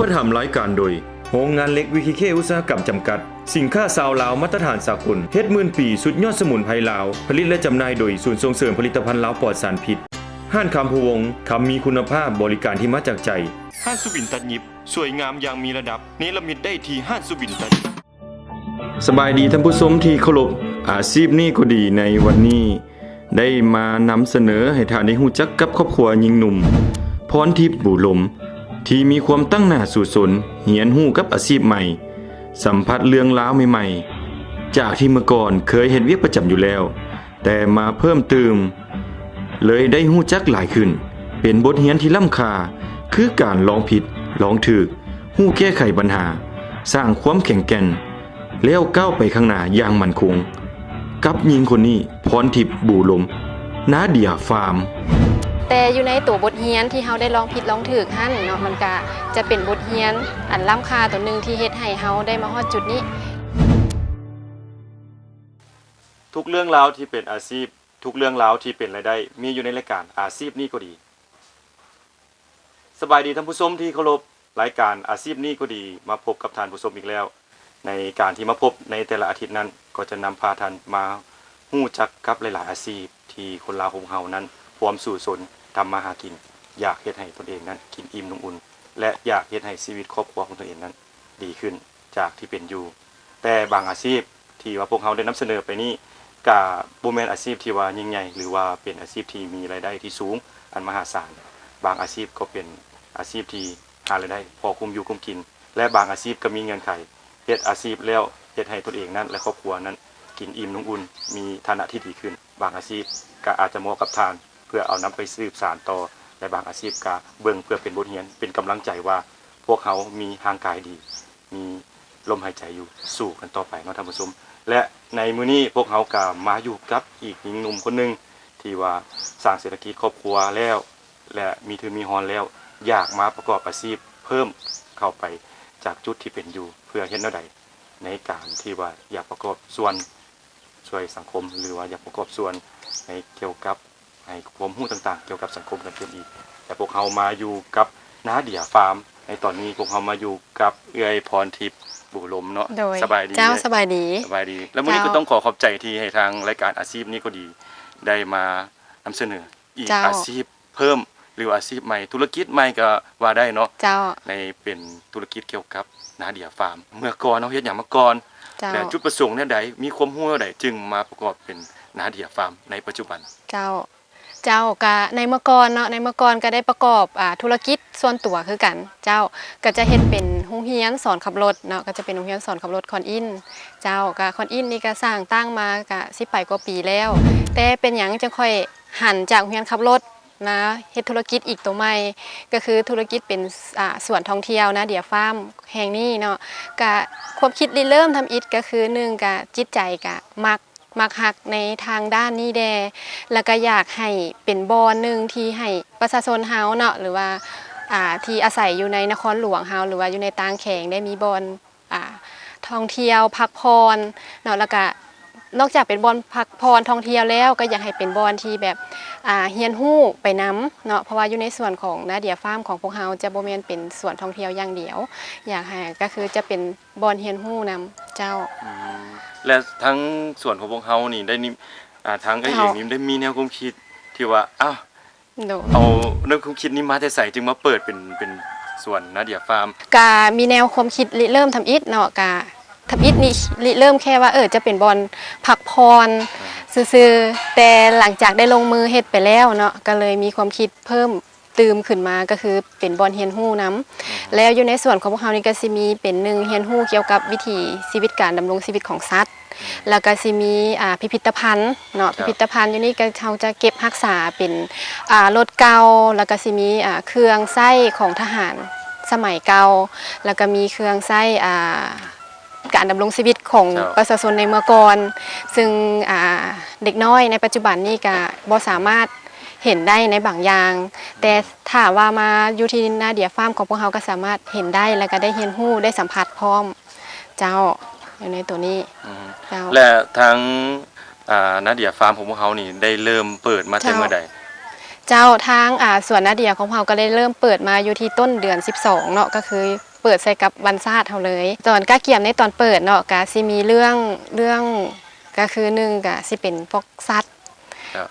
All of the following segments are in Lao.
ປະຖຳລາຍການໂດຍ ໂຮງງານເຫຼັກ ວີທີເຄ ອຸດສາຫະກຳ ຈຳກັດ. ສິນຄ້າຊາວລາວມາດຕະຖານສາກົນ ເຫັດໝື່ນປີ ສຸດຍອດສະໝຸນໄພລາວ ຜະລິດ ແລະ ຈຳໜ່າຍໂດຍ ສູນສົ່ງເສີມຜະລິດຕະພັນລາວປອດສານພິດ. ຮ້ານຄຳພູວົງ ຄຳມີຄຸນນະພາບ ບໍລິການທີ່ມາຈາກໃຈ. ຮ້ານສຸບິນຕັດຫຍິບ ສວຍງາມຢ່າງມີລະດັບ ເນລະມິດໄດ້ທີ່ຮ້ານສຸບິນຕັດຫຍິບ. ສະບາຍດີທ່ານຜູ້ຊົມທີ່ເຄົາລົບ, ອາຊີບນີ້ກໍດີ ໃນວັນນີ້ໄດ້ມານຳສະເໜີໃຫ້ທ່ານໄດ້ຮູ້ຈັກກັບຄອບຄົວຍິງໜຸ່ມ ພອນທິບ ບູລົມ ທີ່ມີຄວາມຕັ້ງໜ້າສູ້ຊົນ ຮຽນຮູ້ກັບອາຊີບໃໝ່, ສຳຜັດເລື່ອງລາວໃໝ່ໆ ຈາກທີ່ເມື່ອກ່ອນເຄີຍເຮັດວຽກປະຈຳຢູ່ແລ້ວ ແຕ່ມາເພີ່ມຕື່ມ ເລີຍໄດ້ຮູ້ຈັກຫຼາຍຂຶ້ນ, ເປັນບົດຮຽນທີ່ລ້ຳຄ່າ ຄືການລອງຜິດລອງຖືກ, ຮູ້ແກ້ໄຂບັນຫາ, ສ້າງຄວາມແຂງແກ່ນ ແລ້ວກ້າວໄປຂ້າງໜ້າຢ່າງໝັ້ນຄົງ ກັບຍິງຄົນນີ້ ພອນທິບ ບູລົມ ນາເດຍ ຟາມ. ແຕ່ຢູ່ໃນໂຕບົດຮຽນທີ່ເຮົາໄດ້ລອງຜິດລອງຖືກຫັ້ນເນາະ ມັນກະຈະເປັນບົດຮຽນອັນລ້ຳຄ່າໂຕໜຶ່ງທີ່ເຮັດໃຫ້ເຮົາໄດ້ມາຮອດຈຸດນີ້. ທຸກເລື່ອງລາວທີ່ເປັນອາຊີບ, ທຸກເລື່ອງລາວທີ່ເປັນລາຍໄດ້ ມີຢູ່ໃນລາຍການອາຊີບນີ້ກໍດີ. ສະບາຍດີທ່ານຜູ້ຊົມທີ່ເຄົາລົບ, ລາຍການອາຊີບນີ້ກໍດີ ມາພົບກັບທ່ານຜູ້ຊົມອີກແລ້ວ. ໃນການທີ່ມາພົບໃນແຕ່ລະອາທິດນັ້ນ ກໍຈະນຳພາທ່ານມາຮູ້ຈັກກັບຫຼາຍໆອາຊີບ ທີ່ຄົນລາວຂອງເຮົານັ້ນພວມສູ້ຊົນທຳມາຫາກິນ, ຢາກເຮັດໃຫ້ຕົນເອງນັ້ນກິນອີ່ມນຸ່ງອຸ່ນ ແລະ ຢາກເຮັດໃຫ້ຊີວິດຄອບຄົວຂອງຕົນເອງນັ້ນດີຂຶ້ນຈາກທີ່ເປັນຢູ່. ແຕ່ບາງອາຊີບ ທີ່ວ່າພວກເຮົາໄດ້ນຳສະເໜີໄປນີ້ ກະບໍ່ແມ່ນອາຊີບທີ່ວ່າຍິ່ງໃຫຍ່ ຫຼືວ່າເປັນອາຊີບທີ່ມີລາຍໄດ້ທີ່ສູງອັນມະຫາສານ. ບາງອາຊີບກໍເປັນອາຊີບທີ່ຫາລາຍໄດ້ພໍກຸ້ມຢູ່ກຸ້ມກິນ ແລະ ບາງອາຊີບກໍມີເງື່ອນໄຂ ເຮັດອາຊີບແລ້ວເຮັດໃຫ້ຕົນເອງນັ້ນ ແລະ ຄອບຄົວນັ້ນກິນອີ່ມນຸ່ງອຸ່ນ ມີຖານະທີ່ດີຂຶ້ນ. ບາງອາຊີບກະອາດຈະເໝາະກັບທ່ານ ເພື່ອເອົານຳໄປສືບສານຕໍ່ ແລະ ບາງອາຊີບກະເບິ່ງເພື່ອເປັນບົດຮຽນ ເປັນກຳລັງໃຈວ່າພວກເຮົາມີຮ່າງກາຍດີ ມີ ລົມຫາຍໃຈຢູ່ ສູ້ກັນຕໍ່ໄປເນາະທ່ານຜູ້ຊົມ. ແລະ ໃນມື້ນີ້ພວກເຮົາກະມາຢູ່ກັບອີກຍິງໜຸ່ມຄົນໜຶ່ງ ທີ່ວ່າສ້າງເສດຖະກິດຄອບຄົວແລ້ວ ແລະ ມີທຶນມີຮອນແລ້ວ ຢາກມາປະກອບອາຊີບເພີ່ມເຂົ້າໄປຈາກຈຸດທີ່ເປັນຢູ່ ເພື່ອເຮັດແນວໃດໃນການທີ່ວ່າຢາກປະກອບສ່ວນຊ່ວຍສັງຄົມ ຫຼືວ່າຢາກປະກອບສ່ວນໃນກ່ຽວກັບ ໃຫ້ຄວາມຮູ້ຕ່າງໆກ່ຽວກັບສັງຄົມກັນຕື່ມອີກ. ແລະ ພວກເຮົາມາຢູ່ກັບນາເດຍຟາມ ໃນຕອນນີ້ພວກເຮົາມາຢູ່ກັບເອື້ອຍພອນທິບ ບູລົມເນາະ. ໂດຍ ສະບາຍດີ ເຈົ້າ ສະບາຍດີ ສະບາຍດີ. ແລ້ວມື້ນີ້ກໍຕ້ອງຂໍຂອບໃຈທີ່ໃຫ້ທາງລາຍການອາຊີບນີ້ກໍດີ ໄດ້ມານຳສະເໜີອີກອາຊີບເພີ່ມ ຫຼືອາຊີບໃໝ່ ທຸລະກິດໃໝ່ກໍວ່າໄດ້ເນາະ. ເຈົ້າ ໃນເປັນທຸລະກິດກ່ຽວກັບນາເດຍຟາມ. ເມື່ອກ່ອນເຮົາເຮັດຫຍັງມາກ່ອນ ເຈົ້າ ແລະ ຈຸດປະສົງແນວໃດ ມີຄວາມຮູ້ແນວໃດ ຈຶ່ງມາປະກອບເປັນນາເດຍຟາມໃນປັດຈຸບັນ? ເຈົ້າ ເຈົ້າ ກະໃນເມື່ອກ່ອນເນາະ ໃນເມື່ອກ່ອນກະໄດ້ປະກອບ ອາ ທຸລະກິດສ່ວນຕົວຄືກັນ ເຈົ້າ ກະຈະເຮັດເປັນໂຮງຮຽນສອນຂັບລົດເນາະ ກະຈະເປັນໂຮງຮຽນສອນຂັບລົດຄອນອິນ ເຈົ້າ ກະຄອນອິນນີ້ກະສ້າງຕັ້ງມາກະສິບປາຍກວ່າປີແລ້ວ ແຕ່ເປັນຫຍັງຈຶ່ງຄ່ອຍຫັນຈາກໂຮງຮຽນຂັບລົດມາເຮັດທຸລະກິດອີກໂຕໃໝ່ ກະຄືທຸລະກິດເປັນ ອາ ສວນທ່ອງທ່ຽວນາເດຍຟາມແຫ່ງນີ້ເນາະ ກະຄວາມຄິດລິເລີ່ມທຳອິດກະຄື ໜຶ່ງ ກະຈິດໃຈກະມັກ ມັກຮັກໃນທາງດ້ານນີ້ແດ່ ແລ້ວກະຢາກໃຫ້ເປັນບ່ອນໜຶ່ງທີ່ໃຫ້ປະຊາຊົນເຮົາເນາະ ຫຼືວ່າ ອ່າ ທີ່ອາໄສຢູ່ໃນນະຄອນຫຼວງເຮົາ ຫຼືວ່າຢູ່ໃນຕ່າງແຂວງ ໄດ້ມີບ່ອນ ອ່າ ທ່ອງທ່ຽວພັກຜ່ອນເນາະ ແລ້ວກະນອກຈາກເປັນບ່ອນພັກຜ່ອນທ່ອງທ່ຽວແລ້ວ ກໍຢາກໃຫ້ເປັນບ່ອນທີ່ແບບ ອ່າ ຮຽນຮູ້ໄປນຳເນາະ ເພາະວ່າຢູ່ໃນສວນຂອງນາເດຍຟາມຂອງພວກເຮົາ ຈະບໍ່ແມ່ນເປັນສວນທ່ອງທ່ຽວຢ່າງດຽວ ຢາກໃຫ້ ກໍຄືຈະເປັນ ບ່ອນຮຽນຮູ້ນຳເຈົ້າ. ອືມ ແລະ ທາງສວນຂອງພວກເຮົານີ້ໄດ້ ອ່າ ທາງເອື້ອຍເອງນີ້ໄດ້ມີແນວຄວາມຄິດທີ່ວ່າ ອ້າວ ເອົາແນວຄວາມຄິດນີ້ມາແຕ່ໃສ ຈຶ່ງມາເປີດເປັນ ເປັນສວນນາເດຍຟາມ? ກະມີແນວຄວາມຄິດລິເລີ່ມທຳອິດເນາະ ກະທຳອິດນີ້ລິເລີ່ມແຄ່ວ່າ ເອີ ຈະເປັນບ່ອນພັກຜ່ອນຊື່ໆ ແຕ່ຫຼັງຈາກໄດ້ລົງມືເຮັດໄປແລ້ວເນາະ ກະເລີຍມີຄວາມຄິດເພີ່ມ ຕື່ມຂຶ້ນມາກໍຄືເປັນບ່ອນຮຽນຮູ້ນຳ ແລ້ວຢູ່ໃນສວນຂອງພວກເຮົານີ້ກໍຊິມີເປັນ ໜຶ່ງ ຮຽນຮູ້ກ່ຽວກັບວິຖີຊີວິດ ການດຳລົງຊີວິດຂອງສັດ ແລ້ວກໍຊິມີ ອາ ພິພິທະພັນເນາະ ພິພິທະພັນຢູ່ນີ້ກໍເຮົາຈະເກັບຮັກສາເປັນ ອາ ລົດເກົ່າ ແລ້ວກໍຊິມີ ອາ ເຄື່ອງໃຊ້ຂອງທະຫານສະໄໝເກົ່າ ແລ້ວກໍມີເຄື່ອງໃຊ້ ອາ ການດຳລົງຊີວິດຂອງປະຊາຊົນໃນເມື່ອກ່ອນ ຊຶ່ງ ອາ ເດັກນ້ອຍໃນປັດຈຸບັນນີ້ກະບໍ່ສາມາດເຫັນໄດ້ໃນບາງຢ່າງ ແຕ່ຖ້າວ່າມາຢູ່ທີ່ນາເດຍຟາມຂອງພວກເຮົາກະສາມາດເຫັນໄດ້ ແລ້ວກະໄດ້ຮຽນຮູ້ ໄດ້ສຳຜັດພ້ອມເຈົ້າ ຢູ່ໃນໂຕນີ້ເຈົ້າ. ແລະ ທາງ ອາ ນາເດຍຟາມຂອງພວກເຮົານີ້ໄດ້ເລີ່ມເປີດມາແຕ່ເມື່ອໃດ? ເຈົ້າ ທາງ ອ່າ ສວນນາເດຍຂອງເຮົາກໍໄດ້ເລີ່ມເປີດມາຢູ່ທີ່ຕົ້ນເດືອນສິບສອງເນາະ ກໍຄືເປີດໃສ່ກັບວັນຊາດເຮົາເລີຍ. ຕອນກະກຽມໃນຕອນເປີດເນາະ ກະຊິມີເລື່ອງ ເລື່ອງ ກະຄືໜຶ່ງກະຊິເປັນພວກສັດ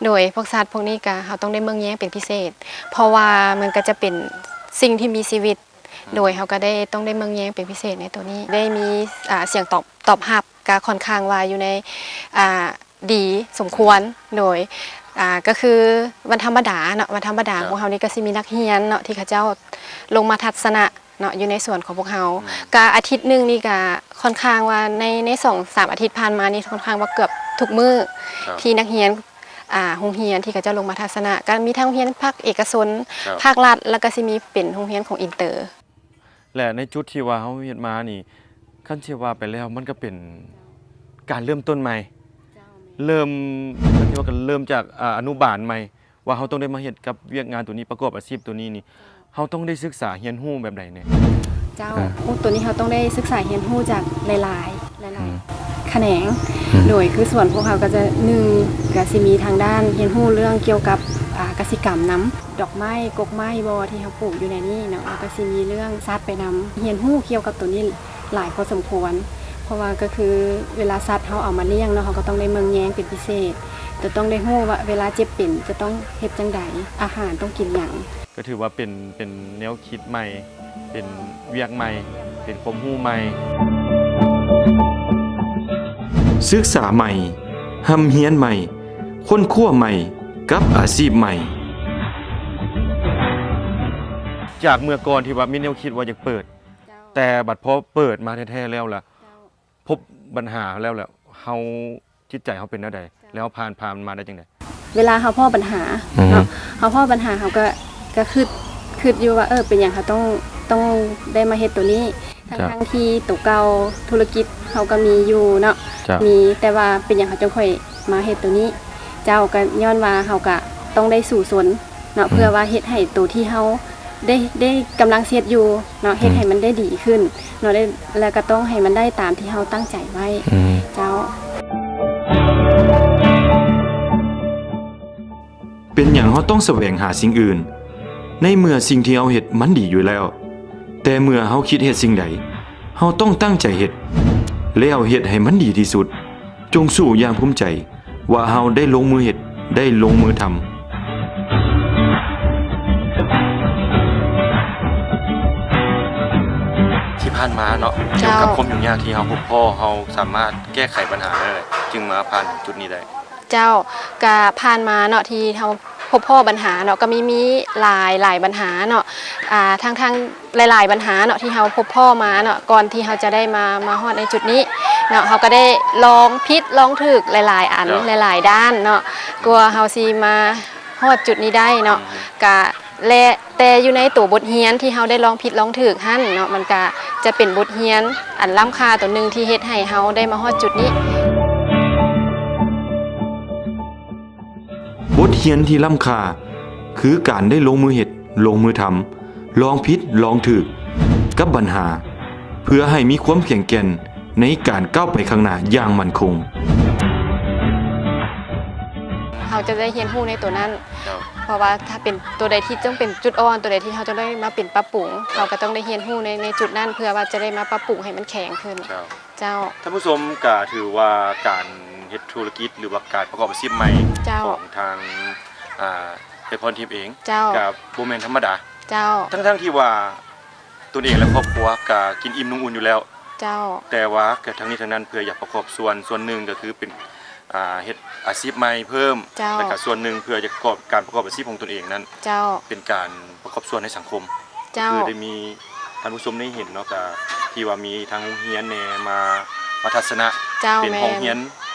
ໂດຍພວກສັດພວກນີ້ກະເຮົາຕ້ອງໄດ້ເບິ່ງແຍງເປັນພິເສດ ເພາະວ່າມັນກະຈະເປັນສິ່ງທີ່ມີຊີວິດ ໂດຍເຮົາກະໄດ້ ຕ້ອງໄດ້ເບິ່ງແຍງເປັນພິເສດໃນໂຕນີ້ ໄດ້ມີ ອ່າ ສຽງຕອບ ຕອບຮັບກະຄ່ອນຂ້າງວ່າຢູ່ໃນ ອ່າ ດີສົມຄວນ ໂດຍ ອ່າ ກະຄືວັນທຳມະດາເນາະ ວັນທຳມະດາຂອງເຮົານີ້ກະຊິມີນັກຮຽນເນາະ ທີ່ເຂົາເຈົ້າລົງມາທັດສະນະເນາະ ຢູ່ໃນສວນຂອງພວກເຮົາ ກະອາທິດໜຶ່ງນີ້ກະຄ່ອນຂ້າງວ່າໃນ ໃນສອງສາມອາທິດຜ່ານມານີ້ ຄ່ອນຂ້າງວ່າເກືອບທຸກມື້ທີ່ນັກຮຽນ ອ່າ ໂຮງຮຽນທີ່ເຂົາເຈົ້າລົງມາທັດສະນະ ກະມີທັງໂຮງຮຽນພາກເອກະຊົນ ພາກລັດ ແລ້ວກະຊິມີເປັນໂຮງຮຽນຂອງອິນເຕີ. ແລະ ໃນຈຸດທີ່ວ່າເຮົາເຮັດມານີ້ ຄັນຊິວ່າໄປແລ້ວມັນກະເປັນການເລີ່ມຕົ້ນໃໝ່ ເລີ່ມ ຄັນຊິວ່າກະເລີ່ມຈາກ ອາ ອະນຸບານໃໝ່ ວ່າເຮົາຕ້ອງໄດ້ມາເຮັດກັບວຽກງານໂຕນີ້ ປະກອບອາຊີບໂຕນີ້ນີ້ ເຮົາຕ້ອງໄດ້ສຶກສາຮຽນຮູ້ແບບໃດແດ່? ເຈົ້າ ໂຕນີ້ເຮົາຕ້ອງໄດ້ສຶກສາຮຽນຮູ້ຈາກຫຼາຍໆ ຫຼາຍໆຂະແໜງ ໂດຍຄືສວນພວກເຮົາກະຈະ ໜຶ່ງ ກະຊິມີທາງດ້ານຮຽນຮູ້ເລື່ອງກ່ຽວກັບ ອາ ກະສິກຳນຳ ດອກໄມ້ ກົກໄມ້ບໍ່ ທີ່ເຮົາປູກຢູ່ໃນນີ້ເນາະ ແລ້ວກະຊິມີເລື່ອງສັດໄປນຳ ຮຽນຮູ້ກ່ຽວກັບໂຕນີ້ຫຼາຍພໍສົມຄວນ ເພາະວ່າກະຄືເວລາສັດເຮົາເອົາມາລ້ຽງເນາະ ເຮົາກະຕ້ອງໄດ້ເບິ່ງແຍງເປັນພິເສດ ຈະຕ້ອງໄດ້ຮູ້ວ່າເວລາເຈັບເປັນຈະຕ້ອງເຮັດຈັ່ງໃດ ອາຫານຕ້ອງກິນຫຍັງ. ກະຖືວ່າເປັນ ເປັນແນວຄິດໃໝ່ ເປັນວຽກໃໝ່ ເປັນຄວາມຮູ້ໃໝ່. ສຶກສາໃໝ່ ຮ່ຳຮຽນໃໝ່ ຄົ້ນຄວ້າໃໝ່ ກັບອາຊີບໃໝ່. ຈາກເມື່ອກ່ອນທີ່ວ່າມີແນວຄິດວ່າຢາກເປີດ ເຈົ້າ ແຕ່ບັດພໍເປີດມາແທ້ໆແລ້ວລະ ເຈົ້າ ພົບບັນຫາແລ້ວລະ ເຮົາ ຈິດໃຈເຮົາເປັນແນວໃດ ເຈົ້າ ແລ້ວເຮົາຜ່ານ ຜ່ານມາໄດ້ຈັ່ງໃດ? ເວລາເຮົາພໍ້ບັນຫາເນາະ ເຮົາພໍ້ບັນຫາເຮົາກະ ກະຄຶດ ຄຶດຢູ່ວ່າ ເອີ ເປັນຫຍັງເຮົາຕ້ອງ ຕ້ອງໄດ້ມາເຮັດໂຕນີ້ ທັງໆທີ່ໂຕເກົ່າທຸລະກິດເຮົາກະມີຢູ່ເນາະ ມີ ແຕ່ວ່າເປັນຫຍັງເຮົາຈັ່ງຄ່ອຍມາເຮັດໂຕນີ້? ເຈົ້າ ກະຍ້ອນວ່າເຮົາກະຕ້ອງໄດ້ສູ້ຊົນເນາະ ເພື່ອວ່າເຮັດໃຫ້ໂຕທີ່ເຮົາໄດ້ ໄດ້ກຳລັງເຮັດຢູ່ເນາະ ເຮັດໃຫ້ມັນໄດ້ດີຂຶ້ນເນາະ ແລະ ແລະກະຕ້ອງໃຫ້ມັນໄດ້ຕາມທີ່ເຮົາຕັ້ງໃຈໄວ້ ເຈົ້າ. ເປັນຫຍັງເຮົາຕ້ອງສະແຫວງຫາສິ່ງອື່ນ ໃນເມື່ອສິ່ງທີ່ເຮົາເຮັດມັນດີຢູ່ແລ້ວ? ແຕ່ເມື່ອເຮົາຄິດເຮັດສິ່ງໃດ ເຮົາຕ້ອງຕັ້ງໃຈເຮັດ ແລ້ວເຮັດໃຫ້ມັນດີທີ່ສຸດ. ຈົ່ງສູ້ຢ່າງພູມໃຈວ່າເຮົາໄດ້ລົງມືເຮັດ ໄດ້ລົງມືທຳ. ທີ່ຜ່ານມາເນາະ ກ່ຽວກັບຄວາມຫຍຸ້ງຍາກທີ່ເຮົາພົບພໍ້ ເຮົາສາມາດແກ້ໄຂບັນຫາໄດ້ ຈຶ່ງມາຜ່ານຈຸດນີ້ໄດ້? ເຈົ້າ ກະຜ່ານມາເນາະ ທີ່ເຮົາພົບພໍ້ບັນຫາເນາະ ກະມີ ມີຫຼາຍ ຫຼາຍບັນຫາເນາະ ອ່າ ທັງ ທັງຫຼາຍໆບັນຫາເນາະ ທີ່ເຮົາພົບພໍ້ມາເນາະ ກ່ອນທີ່ເຮົາຈະໄດ້ມາ ມາຮອດໃນຈຸດນີ້ເນາະ ເຮົາກະໄດ້ລອງຜິດລອງຖືກຫຼາຍໆອັນ ເຈົ້າ ຫຼາຍໆດ້ານເນາະ ກວ່າເຮົາຊິມາຮອດຈຸດນີ້ໄດ້ເນາະ ກະ ແລະ ແຕ່ຢູ່ໃນໂຕບົດຮຽນທີ່ເຮົາໄດ້ລອງຜິດລອງຖືກຫັ້ນເນາະ ມັນກະຈະເປັນບົດຮຽນອັນລ້ຳຄ່າໂຕໜຶ່ງ ທີ່ເຮັດໃຫ້ເຮົາໄດ້ມາຮອດຈຸດນີ້. ບົດຮຽນທີ່ລ້ຳຄ່າ ຄືການໄດ້ລົງມືເຮັດ ລົງມືທຳ ລອງຜິດລອງຖືກກັບບັນຫາ ເພື່ອໃຫ້ມີຄວາມແຂງແກ່ນໃນການກ້າວໄປຂ້າງໜ້າຢ່າງໝັ້ນຄົງ. ເຮົາຈະໄດ້ຮຽນຮູ້ໃນໂຕນັ້ນ ເຈົ້າ ເພາະວ່າຖ້າເປັນໂຕໃດທີ່ຕ້ອງເປັນຈຸດອ່ອນ ໂຕໃດທີ່ເຮົາຈະໄດ້ມາເປັນປັບປຸງ ເຮົາກະຕ້ອງໄດ້ຮຽນຮູ້ໃນ ໃນຈຸດນັ້ນ ເພື່ອວ່າຈະໄດ້ມາປັບປຸງໃຫ້ມັນແຂງຂຶ້ນ. ເຈົ້າ ເຈົ້າ ທ່ານຜູ້ຊົມ ກະຖືວ່າການເຮັດທຸລະກິດ ຫຼືວ່າການປະກອບອາຊີບໃໝ່ ເຈົ້າ ຂອງທາງ ອ່າ ເອື້ອຍພອນທິບເອງ ເຈົ້າ ກະບໍ່ແມ່ນທຳມະດາ ເຈົ້າ ທັງໆທີ່ວ່າຕົນເອງ ແລະ ຄອບຄົວກະກິນອີ່ມນຸ່ງອຸ່ນຢູ່ແລ້ວ ເຈົ້າ ແຕ່ວ່າກະທັງນີ້ທັງນັ້ນ ເພື່ອຢາກປະກອບສ່ວນ ສ່ວນໜຶ່ງກະຄືເປັນ ອ່າ ເຮັດອາຊີບໃໝ່ເພີ່ມ ເຈົ້າ ແລະກະສ່ວນໜຶ່ງເພື່ອຈະປະກອບ ການປະກອບອາຊີບຂອງຕົນເອງນັ້ນ ເຈົ້າ ເປັນການປະກອບສ່ວນໃນສັງຄົມ ເຈົ້າ ກະຄືໄດ້ມີ ທ່ານຜູ້ຊົມໄດ້ເຫັນເນາະ ກະທີ່ວ່າມີທາງໂຮງຮຽນແດ່ມາ ມາທັດສະນະ ເຈົ້າ ເປັນຫ້ອງຮຽນ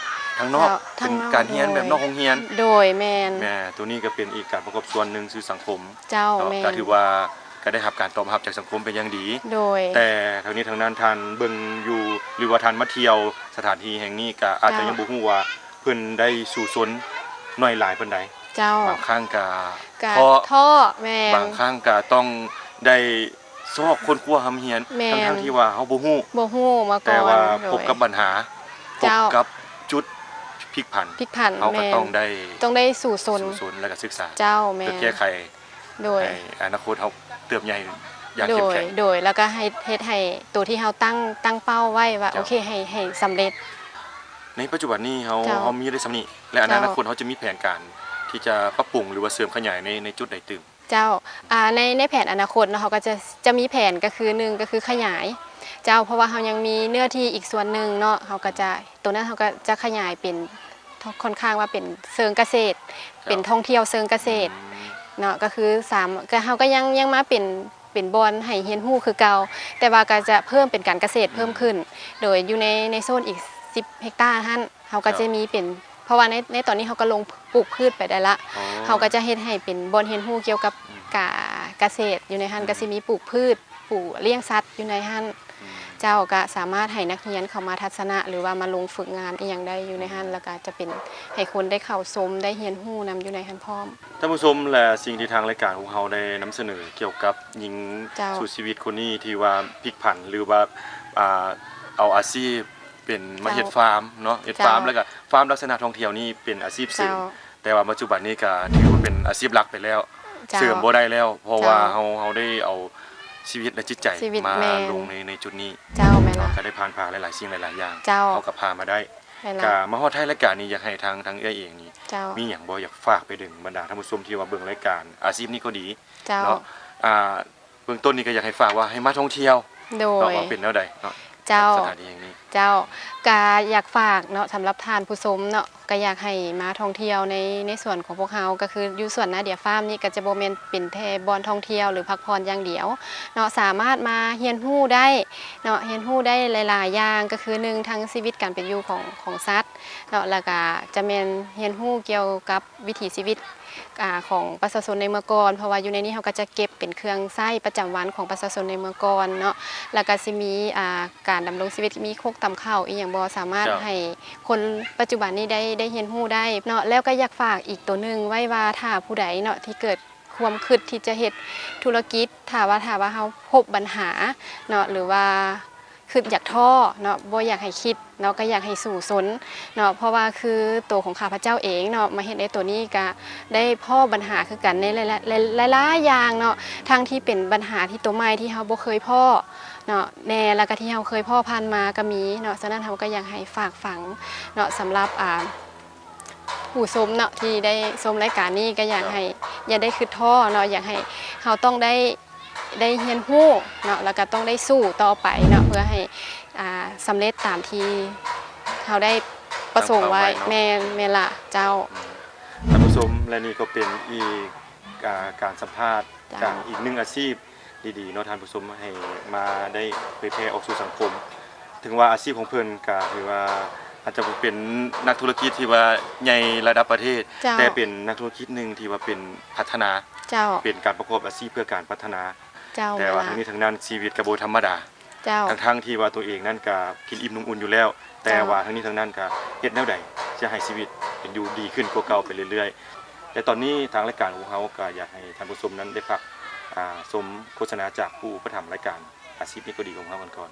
ທາງນອກ ເປັນການຮຽນແບບນອກໂຮງຮຽນ ໂດຍ ແມ່ນ ແມ່ນ ໂຕນີ້ກະເປັນອີກການປະກອບສ່ວນໜຶ່ງສູ່ສັງຄົມ ເຈົ້າ ແມ່ນ ກະຖືວ່າກະໄດ້ຮັບການຕອບຮັບຈາກສັງຄົມເປັນຢ່າງດີ ໂດຍ ແຕ່ທັງນີ້ທັງນັ້ນ ທ່ານເບິ່ງຢູ່ ຫຼືວ່າທ່ານມາທ່ຽວສະຖານທີ່ແຫ່ງນີ້ ກະອາດຈະຍັງບໍ່ຮູ້ວ່າເພິ່ນໄດ້ສູ້ຊົນໜ້ອຍຫຼາຍປານໃດ ເຈົ້າ ບາງຄັ້ງກະ ກະທໍ້ ທໍ້ ແມ່ນ ບາງຄັ້ງກະຕ້ອງໄດ້ຊອກຄົ້ນຄວ້າຮ່ຳຮຽນ ແມ່ນ ທັງໆທີ່ວ່າເຮົາບໍ່ຮູ້ ບໍ່ຮູ້ມາກ່ອນ ແຕ່ວ່າພົບກັບບັນຫາ ພົບກັບຈຸດ ພິກຜັນ ພິກຜັນ ເຮົາກໍ ແມ່ນ ຕ້ອງໄດ້ ຕ້ອງໄດ້ສູ້ຊົນ ສູ້ຊົນ ແລ້ວກໍສຶກສາ ເຈົ້າ ແມ່ນ ເພື່ອແກ້ໄຂ ໂດຍ ໃຫ້ອະນາຄົດເຮົາເຕີບໃຫຍ່ຢ່າງເຂັ້ມແຂງ ໂດຍ ແລ້ວກໍໃຫ້ ເຮັດໃຫ້ໂຕທີ່ເຮົາຕັ້ງ ຕັ້ງເປົ້າໄວ້ວ່າ ເຈົ້າ ໂອເຄ ໃຫ້ ໃຫ້ສຳເລັດ. ໃນປັດຈຸບັນນີ້ເຮົາ ເຈົ້າ ເຮົາມີໄດ້ສ່ຳນີ້ ແລະ ໃນ ເຈົ້າ ອະນາຄົດເຮົາຈະມີແຜນການທີ່ຈະປັບປຸງ ຫຼືວ່າເສີມຂະຫຍາຍໃນ ໃນຈຸດໃດຕື່ມ? ເຈົ້າ ອ່າ ໃນ ໃນແຜນອະນາຄົດເນາະ ເຮົາກໍຈະ ຈະມີແຜນກໍຄື ໜຶ່ງ ກໍຄືຂະຫຍາຍ ເຈົ້າ ເພາະວ່າເຮົາຍັງມີເນື້ອທີ່ອີກສ່ວນໜຶ່ງເນາະ ເຮົາກໍຈະ ໂຕນັ້ນເຮົາກໍຈະຂະຫຍາຍເປັນ ຄ່ອນຂ້າງວ່າເປັນເຊີງກະເສດ ເຈົ້າ ເປັນທ່ອງທ່ຽວເຊີງກະເສດ ອືມ ເນາະ ກໍຄືສາມ ກໍເຮົາກໍຍັງ ຍັງມາເປັນ ເປັນບ່ອນໃຫ້ຮຽນຮູ້ຄືເກົ່າ ແຕ່ວ່າກໍຈະເພີ່ມເປັນການກະເສດ ອືມ ເພີ່ມຂຶ້ນ ໂດຍຢູ່ໃນ ໃນໂຊນອີກສິບເຮັກຕາຫັ້ນ ເຮົາກໍ ເຈົ້າ ຈະມີເປັນ ເພາະວ່າໃນ ໃນຕອນນີ້ເຮົາກໍລົງປູກພືດໄປໄດ້ລະ ອໍ ເຮົາກໍຈະເຮັດໃຫ້ເປັນບ່ອນຮຽນຮູ້ກ່ຽວກັບ ອືມ ກາ ກະເສດ ຢູ່ໃນຫັ້ນ ອືມ ກໍຊິມີປູກພືດ ປູກລ້ຽງສັດຢູ່ໃນຫັ້ນ ອືມ ເຈົ້າ ກໍສາມາດໃຫ້ນັກຮຽນເຂົ້າມາທັດສະນະ ຫຼືວ່າມາລົງຝຶກງານອີ່ຫຍັງໄດ້ຢູ່ໃນຫັ້ນ ອືມ ແລ້ວກໍຈະເປັນໃຫ້ຄົນໄດ້ເຂົ້າຊົມ ໄດ້ຮຽນຮູ້ນຳຢູ່ໃນຫັ້ນພ້ອມ. ທ່ານຜູ້ຊົມ ແລະ ສິ່ງທີ່ທາງລາຍການຂອງເຮົາໄດ້ນຳສະເໜີກ່ຽວກັບຍິງ ເຈົ້າ ສູ້ຊີວິດຄົນນີ້ ທີ່ວ່າພິກຜັນ ຫຼືວ່າ ອ່າ ເອົາອາຊີບ ເປັນມາເຮັດ ເຈົ້າ ຟາມເນາະ ເຮັດ ເຈົ້າ ຟາມ ແລ້ວກໍຟາມລັກສະນະທ່ອງທ່ຽວນີ້ເປັນອາຊີບເສີມ ເຈົ້າ ແຕ່ວ່າປັດຈຸບັນນີ້ກໍຖືວ່າເປັນອາຊີບຫຼັກໄປແລ້ວ ເຈົ້າ ເສີມບໍ່ໄດ້ແລ້ວ ເພາະວ່າ ເຈົ້າ ເຮົາ ເຮົາໄດ້ເອົາຊີວິດ ແລະ ຈິດໃຈ ຊີວິດ ມາ ແມ່ນ ລົງໃນ ໃນຈຸດນີ້ ເຈົ້າ ແມ່ນລະ ກໍໄດ້ຜ່ານຜ່າຫຼາຍໆສິ່ງຫຼາຍໆຢ່າງ ເຈົ້າ ເຮົາກໍຜ່ານມາໄດ້ ແມ່ນລະ ກໍມາຮອດທ້າຍລາຍການນີ້ ຢາກໃຫ້ທາງ ທາງເອື້ອຍເອງນີ້ ເຈົ້າ ມີຫຍັງບໍ່ຢາກຝາກໄປເຖິງບັນດາທ່ານຜູ້ຊົມທີ່ວ່າເບິ່ງລາຍການອາຊີບນີ້ກໍດີ ເຈົ້າ ເນາະ ອ່າ ເບື້ອງຕົ້ນນີ້ກໍຢາກໃຫ້ຝາກວ່າໃຫ້ມາທ່ອງທ່ຽວ ໂດຍ ເນາະ ວ່າເປັນແນວໃດເນາະ ເຈົ້າ ສະຖານທີ່ແຫ່ງນີ້ ເຈົ້າ ກະຢາກຝາກເນາະ ສຳລັບທ່ານຜູ້ຊົມເນາະ ກະຢາກໃຫ້ມາທ່ອງທ່ຽວໃນ ໃນສວນຂອງພວກເຮົາ ກະຄືຢູ່ສວນນາເດຍຟາມນີ້ ກະຈະບໍ່ແມ່ນເປັນແຕ່ບ່ອນທ່ອງທ່ຽວ ຫຼື ພັກຜ່ອນຢ່າງດຽວເນາະ ສາມາດມາຮຽນຮູ້ໄດ້ເນາະ ຮຽນຮູ້ໄດ້ຫຼາຍໆຢ່າງ ກະຄື ໜຶ່ງ ທັງຊີວິດການເປັນຢູ່ຂອງ ຂອງສັດເນາະ ແລ້ວກະຈະແມ່ນຮຽນຮູ້ກ່ຽວກັບ ວິຖີຊີວິດ ອາ ຂອງປະຊາຊົນໃນເມື່ອກ່ອນ ເພາະວ່າຢູ່ໃນນີ້ເຮົາກໍຈະເກັບເປັນເຄື່ອງໃຊ້ປະຈຳວັນຂອງປະຊາຊົນໃນເມື່ອກ່ອນເນາະ ແລ້ວກໍຊິມີ ອາ ການດຳລົງຊີວິດ ມີຄົກຕຳເຂົ້າອີ່ຫຍັງບໍ່ ສາມາດ ເຈົ້າ ໃຫ້ຄົນປັດຈຸບັນນີ້ໄດ້ ໄດ້ຮຽນຮູ້ໄດ້ເນາະ ແລ້ວກໍຢາກຝາກອີກໂຕໜຶ່ງໄວ້ວ່າ ຖ້າຜູ້ໃດເນາະ ທີ່ເກີດຄວາມຄິດທີ່ຈະເຮັດທຸລະກິດ ຖ້າວ່າ ຖ້າວ່າເຮົາພົບບັນຫາເນາະ ຫຼືວ່າ ຄິດຢາກທໍ້ເນາະ ບໍ່ຢາກໃຫ້ຄິດເນາະ ກໍຢາກໃຫ້ສູ້ຊົນເນາະ ເພາະວ່າຄືໂຕຂອງຂ້າພະເຈົ້າເອງເນາະ ມາເຮັດໃນໂຕນີ້ກະໄດ້ພໍ້ບັນຫາຄືກັນໃນຫຼາຍໆ ຫຼາຍໆຢ່າງເນາະ ທັງທີ່ເປັນບັນຫາທີ່ໂຕໃໝ່ທີ່ເຮົາບໍ່ເຄີຍພໍ້ເນາະແດ່ ແລ້ວກະທີ່ເຮົາເຄີຍພໍ້ຜ່ານມາກະມີເນາະ ສະນັ້ນເຮົາກະຢາກໃຫ້ຝາກຝັງເນາະ ສຳລັບ ອ່າ ຜູ້ຊົມເນາະ ທີ່ໄດ້ຊົມລາຍການນີ້ ກໍຢາກໃຫ້ ເຈົ້າ ຢ່າໄດ້ຄິດທໍ້ເນາະ ຢາກໃຫ້ເຮົາຕ້ອງໄດ້ ໄດ້ຮຽນຮູ້ເນາະ ແລ້ວກໍຕ້ອງໄດ້ສູ້ຕໍ່ໄປເນາະ ເພື່ອໃຫ້ ອ່າ ສຳເລັດຕາມທີ່ເຮົາໄດ້ປະສົງໄວ້ ຕັ້ງເປົ້າໄວ້ເນາະ ແມ່ນ ແມ່ນລະ ເຈົ້າ ອືມ ທ່ານຜູ້ຊົມ ແລະ ນີ້ກໍເປັນອີກ ອ່າ ການສຳພາດ ເຈົ້າ ຈາກອີກໜຶ່ງອາຊີບ ດີໆເນາະທ່ານຜູ້ຊົມ ໃຫ້ມາໄດ້ເຜີຍແຜ່ອອກສູ່ສັງຄົມ ເຖິງວ່າອາຊີບຂອງເພິ່ນກະຖືວ່າອາດຈະບໍ່ເປັນນັກທຸລະກິດທີ່ວ່າໃຫຍ່ລະດັບປະເທດ ເຈົ້າ ແຕ່ເປັນນັກທຸລະກິດໜຶ່ງທີ່ວ່າເປັນພັດທະນາ ເຈົ້າ ເປັນການປະກອບອາຊີບເພື່ອການພັດທະນາ ເຈົ້າ ແຕ່ວ່າທັງນີ້ທັງນັ້ນຊີວິດກະບໍ່ທຳມະດາ ເຈົ້າ ທັງໆທີ່ວ່າຕົວເອງນັ້ນກະກິນອີ່ມນຸ່ງອຸ່ນຢູ່ແລ້ວ ແຕ່ ເຈົ້າ ວ່າທັງນີ້ທັງນັ້ນກະເຮັດແນວໃດຈະໃຫ້ຊີວິດເປັນຢູ່ດີຂຶ້ນກວ່າເກົ່າໄປເລື້ອຍໆ ແລະ ຕອນນີ້ທາງລາຍການຂອງເຮົາກໍຢາກໃຫ້ທ່ານຜູ້ຊົມນັ້ນໄດ້ພັກ ອ່າ ຊົມໂຄສະນາຈາກຜູ້ອຸປະຖຳລາຍການອາຊີບນີ້ກໍດີຂອງເຮົາກັນກ່ອນ.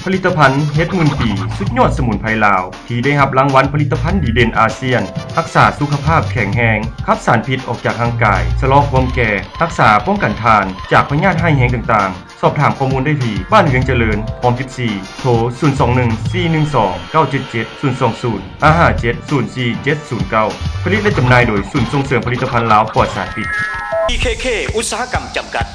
ຜະລິດຕະພັນເຫັດໝື່ນປີ ສຸດຍອດສະໝຸນໄພລາວ ທີ່ໄດ້ຮັບລາງວັນຜະລິດຕະພັນດີເດັ່ນອາຊຽນ, ຮັກສາສຸຂະພາບແຂງແຮງ, ຂັບສານພິດອອກຈາກຮ່າງກາຍ, ຊະລໍຄວາມແກ່, ຮັກສາປ້ອງກັນທ່ານຈາກພະຍາດຮ້າຍແຮງຕ່າງໆ. ສອບຖາມຂໍ້ມູນໄດ້ທີ່ ບ້ານວຽງຈະເລີນ ຫ້ອງສິບສີ່ ໂທ ສູນສອງໜຶ່ງ ສີ່ໜຶ່ງສອງ ເກົ້າເຈັດເຈັດ ສູນສອງສູນ ຫ້າຫ້າເຈັດ ສູນສີ່ເຈັດສູນເກົ້າ. ຜະລິດ ແລະ ຈຳໜ່າຍໂດຍ ສູນສົ່ງເສີມຜະລິດຕະພັນລາວປອດສານພິດ. ອີ ເຄ ເຄ ອຸດສາຫະກຳ ຈຳກັດ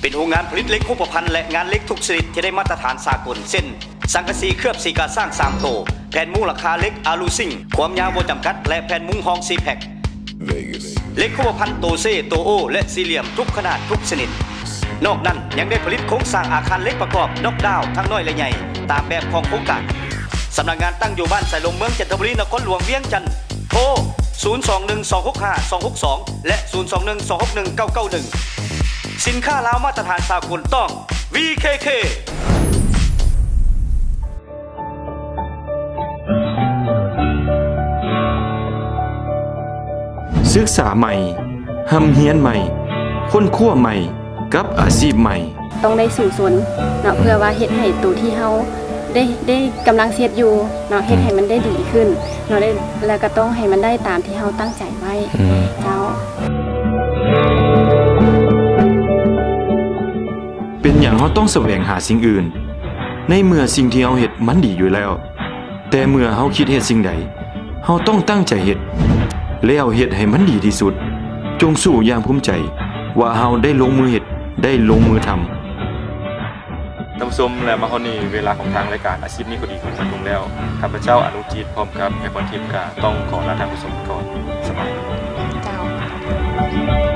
ເປັນໂຮງງານຜະລິດເຫຼັກຮູບປະພັນ ແລະ ງານເຫຼັກທຸກຊະນິດທີ່ໄດ້ມາດຕະຖານສາກົນ ເຊັ່ນ ສັງກະສີເຄືອບສີກາຊ້າງສາມໂຕ, ແຜ່ນມຸງຫຼັງຄາເຫຼັກອາລູຊິງ ຄວາມຍາວບໍ່ຈຳກັດ ແລະ ແຜ່ນມຸງຫ້ອງສີ່ແພັກ. Vegas. ເຫຼັກຄຸມະພັນໂຕເຊ, ໂຕໂອ້ ແລະ ສີ່ຫຼ່ຽມທຸກຂະໜາດທຸກຊະນິດ. ນອກນັ້ນຍັງໄດ້ຜະລິດໂຄງສ້າງອາຄານເຫຼັກປະກອບນອກດາວທັງນ້ອຍ ແລະ ໃຫຍ່ ຕາມແບບຂອງໂຄງການ. ສຳນັກງານຕັ້ງຢູ່ບ້ານສາຍລົມ ເມືອງຈັນທະບູລີ ນະຄອນຫຼວງວຽງຈັນ. ໂທ ສູນສອງໜຶ່ງສອງຫົກຫ້າສອງຫົກສອງ ແລະ ສູນສອງໜຶ່ງສອງຫົກໜຶ່ງເກົ້າເກົ້າໜຶ່ງ. ສິນຄ້າລາວມາດຕະຖານສາກົນຕ້ອງ ວີເຄເຄ. ສຶກສາໃໝ່, ຮ່ຳຮຽນໃໝ່, ຄົ້ນຄວ້າໃໝ່ ກັບອາຊີບໃໝ່. ຕ້ອງໄດ້ສູ້ຊົນເນາະ ເພື່ອວ່າເຮັດໃຫ້ໂຕທີ່ເຮົາໄດ້ ໄດ້ກຳລັງເຮັດຢູ່ເນາະ ເຮັດໃຫ້ມັນໄດ້ດີຂຶ້ນເນາະ ແລ້ວກໍຕ້ອງໃຫ້ມັນໄດ້ຕາມທີ່ເຮົາຕັ້ງໃຈໄວ້. ອືມ ເຈົ້າ. ເປັນຫຍັງເຮົາຕ້ອງສະແຫວງຫາສິ່ງອື່ນ ໃນເມື່ອສິ່ງທີ່ເຮົາເຮັດມັນດີຢູ່ແລ້ວ? ແຕ່ເມື່ອເຮົາຄິດເຮັດສິ່ງໃດ, ເຮົາຕ້ອງຕັ້ງໃຈເຮັດ ແລ້ວເຮັດໃຫ້ມັນດີທີ່ສຸດ. ຈົ່ງສູ້ຢ່າງພູມໃຈວ່າເຮົາໄດ້ລົງມືເຮັດ, ໄດ້ລົງມືທຳ. ທ່ານຜູ້ຊົມ ແລະ ມາຮອດນີ້ ເວລາຂອງທາງລາຍການອາຊີບນີ້ກໍດີຂອງສັງຄົມແລ້ວ. ຂ້າພະເຈົ້າ ອະນຸຈິດ ພ້ອມກັບແມ່ພອນທິບ ກໍຕ້ອງຂໍລາທ່ານຜູ້ຊົມໄປກ່ອນ. ສະບາຍດີ. ເຈົ້າ.